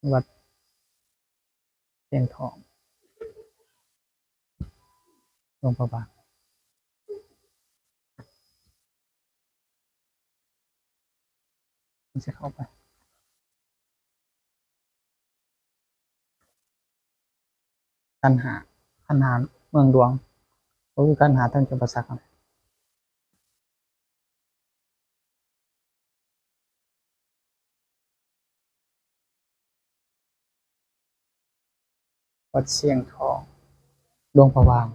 ວັດຊຽງທອງ ຫຼວງພະບາງ. ມັນຊິເຂົ້າໄປ ຂັນຫ້າ ຂັນຫ້າເມືອງຫຼວງ ກໍຄືຂັນຫ້າທາງຈຳປາສັກຫັ້ນແຫຼະ. ວັດຊຽງທອງ ຫຼວງພະບາງ.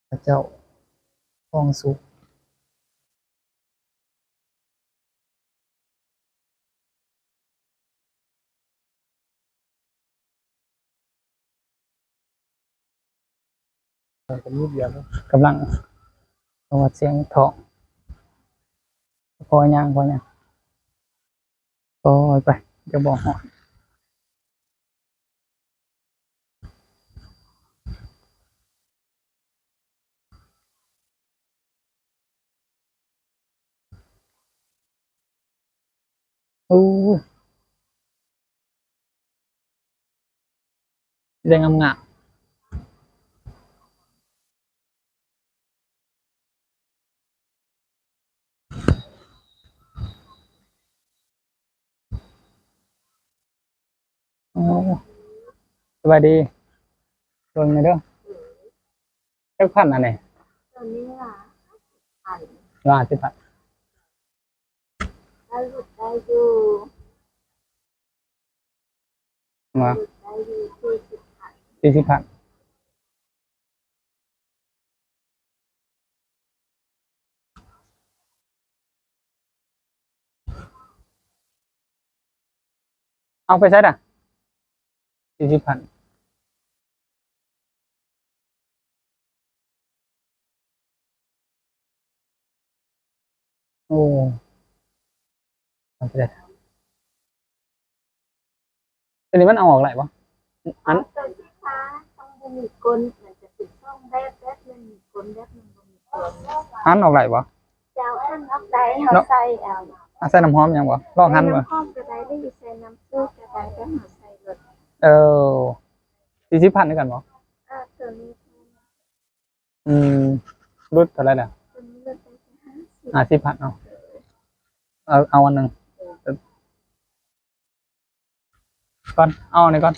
ພະເຈົ້າທອງສຸກ. ກຳລັງ ເຂົ້າວັດຊຽງທອງ ພໍຍ່າງ ພໍຍ່າງ ໂອ້ຍ ໄປ ຈະບໍ່ຮອດ. ໂອ້ຍ ໄດ້ງາມໆ. ໂອ້ ສະບາຍດີ ເບິ່ງແດ່ເດີ ຈັກພັນອັນນີ້? ໂຕນີ້ລະຫ້າສິບພັນ ລະຫ້າສິບພັນ ໄດ້ ຫຼຸດໄດ້ຢູ່ ມາ ຫຼຸດໄດ້ຢູ່ສີ່ສິບພັນ ສີ່ສິບພັນ. ເອົາໄປໃສນະ? ສີ່ສິບພັນ. ໂອ້ ເອົາໄປເລີຍ. ໂຕນີ້ມັນເອົາອອກໄດ້ບໍ່? ອັນ ເອົາໂຕສີຟ້າຕ້ອງບໍ່ມີກົ້ນ ມັນຈະເປັນສອງແບບ ແບບໜຶ່ງມີກົ້ນ ແບບໜຶ່ງບໍ່ມີກົ້ນ. ຫັນອອກໄດ້ບໍ່? ເຈົ້າ ຫັນອອກໄດ້ ເຮົາໃສ່ເອົາ. ໃສ່ນ້ຳຫອມຫຍັງບໍ່? ລອງຫັນເບິ່ງ. ໃສ່ນ້ຳຫອມກໍໄດ້ ຫຼືໃສ່ນ້ຳສູດກໍໄດ້ ແຕ່ເຮົາໃສ່ລົດ. ເອີ ສີ່ສິບພັນຄືກັນບໍ່? ເອີ ໂຕນີ້ ອືມ ຫຼຸດເທົ່າໃດລະ? ໂຕນີ້ຫຼຸດໄດ້ແຕ່ຫ້າສິບ ຫ້າສິບພັນເນາະ. ເອົາ ເອົາອັນໜຶ່ງກ່ອນ ເອົາອັນນີ້ກ່ອນ.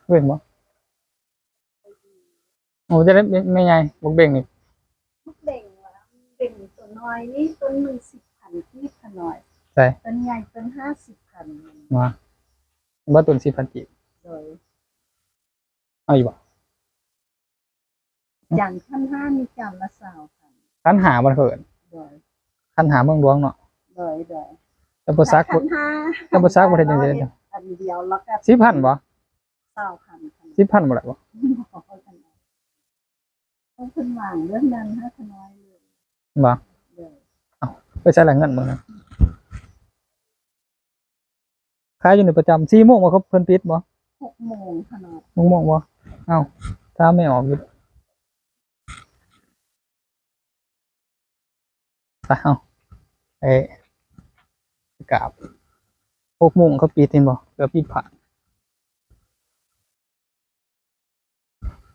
ເຫັນບໍ່? ໂອ້ ຈະໄດ້ແມ່ໃຫຍ່ ບັກເບັງນີ້ ບັກເບັງ ເບັງໂຕນ້ອຍນີ້ ຕົ້ນໜຶ່ງສິບພັນກີບຂະນ້ອຍ. ໃສ່ ຕົ້ນໃຫຍ່ຕົ້ນຫ້າສິບພັນ. ວ່າ ບໍ່ ຕົ້ນສິບພັນກີບ. ໂດຍ. ເອົາອີກບໍ່? ຢ່າງຄັນຫ້າມີຈານລະຊາວພັນ. ຄັນຫ້າບໍ່ເຂີນ. ໂດຍ. ຄັນຫ້າເມືອງຫຼວງເນາະ. ໂດຍ ໂດຍ. ແຕ່ບໍ່ສັກ ຄັນຫ້າ ແຕ່ບໍ່ສັກບໍ່ໄດ້ຈັ່ງໃດ. ອັນດຽວລະກະ ສິບພັນບໍ່? ຊາວພັນ. ສິບພັນບໍ່ໄດ້ບໍ່? ເພິ່ນວາງເລື່ອງນັ້ນໃຫ້ຂະນ້ອຍເລີຍ. ບໍ່? ໂດຍ. ເອົ້າ ໄປໃສລະເງິນມື້ນັ້ນ? ຂາຍຢູ່ນີ້ປະຈຳ ສີ່ໂມງບໍ່ ເພິ່ນປິດບໍ່? ຫົກໂມງຂະນ້ອຍ. ຫົກໂມງບໍ່? ເອົ້າ ຖາມແມ່ອອກຢູ່. ໄປເຮົາ ໄປກາບ ຫົກໂມງເຂົາປິດ ເຫັນບໍ່? ເກືອບຜິດພາດ.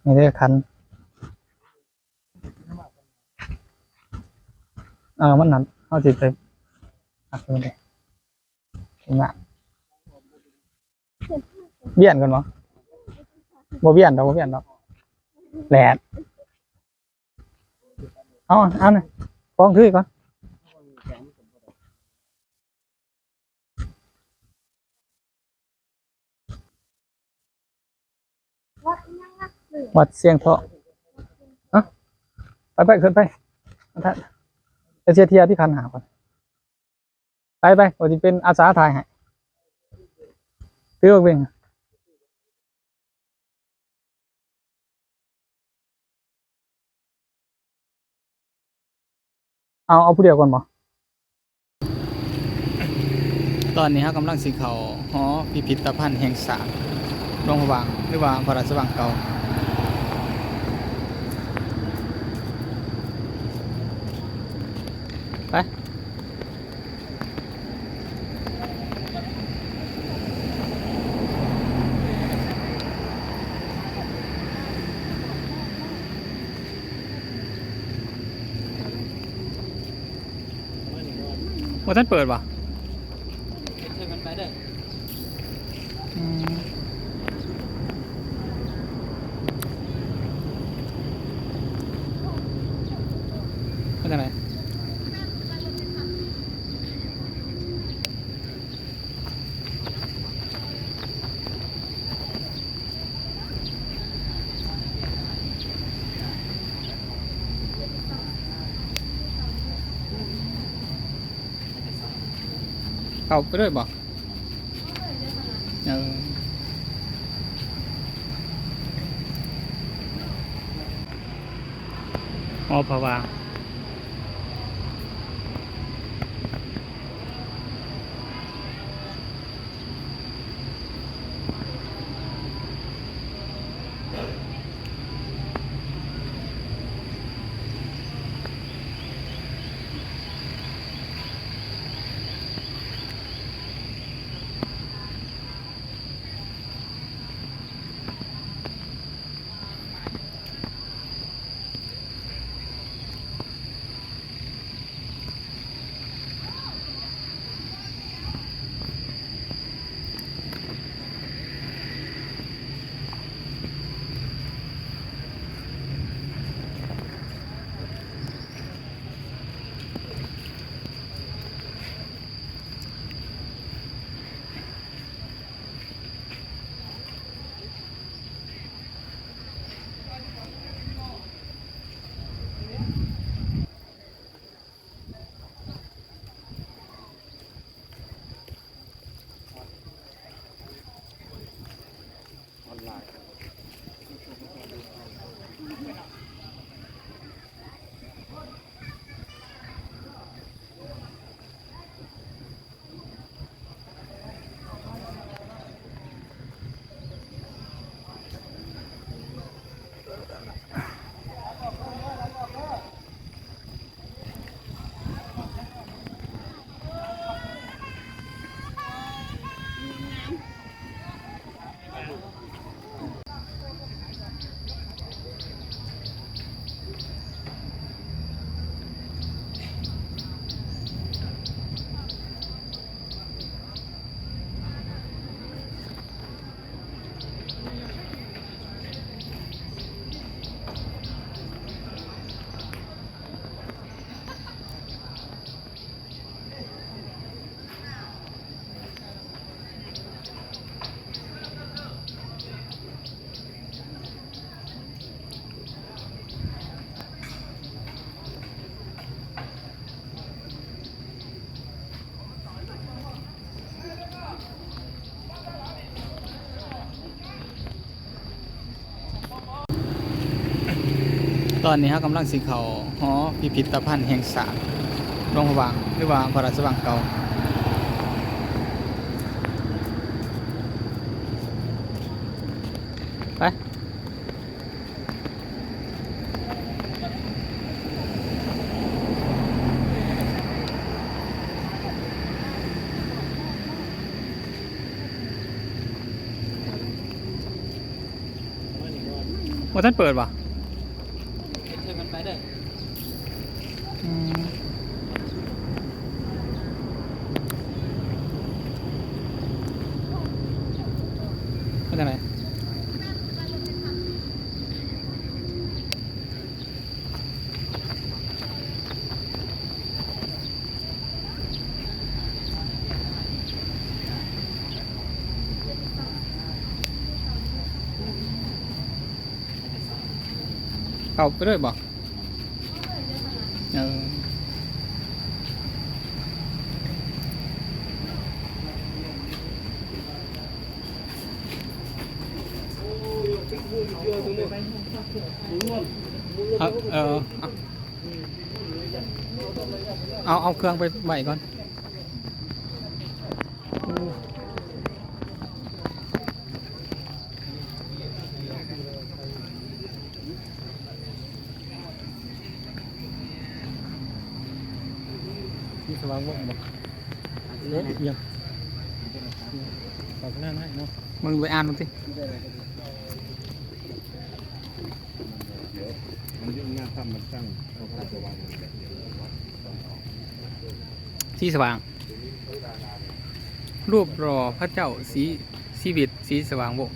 ນີ້ເດ້ຄັນ ເອີ ມັນນັ້ນ ເຮົາຊິໄປ ອັດມັນເດ້ ເຫັນບໍ່? ວຽນກ່ອນບໍ່? ບໍ່ວຽນດອກ ບໍ່ວຽນດອກ ແຫຼດ. ເອົາ ເອົານະ ກອງຖືກ່ອນ. ວັດຊຽງທອງ ເອົ້າ ໄປ ໄປ ຂຶ້ນໄປ ໄປເສຍເທຍທີ່ຂັນຫ້າກ່ອນ. ໄປໆ ຂ້ອຍຊິເປັນອາສາຖ່າຍໃຫ້. ຖືອອກເວັງ. ເອົາ ເອົາຜູ້ດຽວກ່ອນບໍ? ຕອນນີ້ເຮົາກຳລັງຊິເຂົ້າຫໍພິພິທະພັນແຫ່ງຊາດຫຼວງພະບາງ ຫຼືວ່າພະລາຊະວັງເກົ່າ. ໄປ. ບໍ່ທັນເປີດຫວາ? ອືມ. ເປັນຈັ່ງໃດ? ເຂົ້າໄປເລີຍບໍ່? ເອີ ຫໍພະວ່າງ. ຕອນນີ້ເຮົາກຳລັງຊິເຂົ້າຫໍພິພິທະພັນແຫ່ງຊາດຫຼວງພະບາງ ຫຼືວ່າພະລາຊະວັງເກົ່າ. ໄປ. ບໍ່ທັນເປີດຫວາ? ອືມ. ເປັນຈັ່ງໃດ? ເຂົ້າໄປເລີຍບໍ່? ເອີ. ເອົາ ເອົາ ເອົາ ເອົາເຄື່ອງໄປໄວ້ກ່ອນ. ທີ່ສະຫວ່າງວົງບໍ່? ໂອ້ ອີ່ຫຍັງ? ປາກນ້ຳໃຫ້ເນາະ. ມຶງໄປອ່ານມັນຕິ. ທີ່ສະຫວ່າງ ຮູບຫຼໍ່ພະເຈົ້າສີ ຊີວິດ ສີສະຫວ່າງວົງ.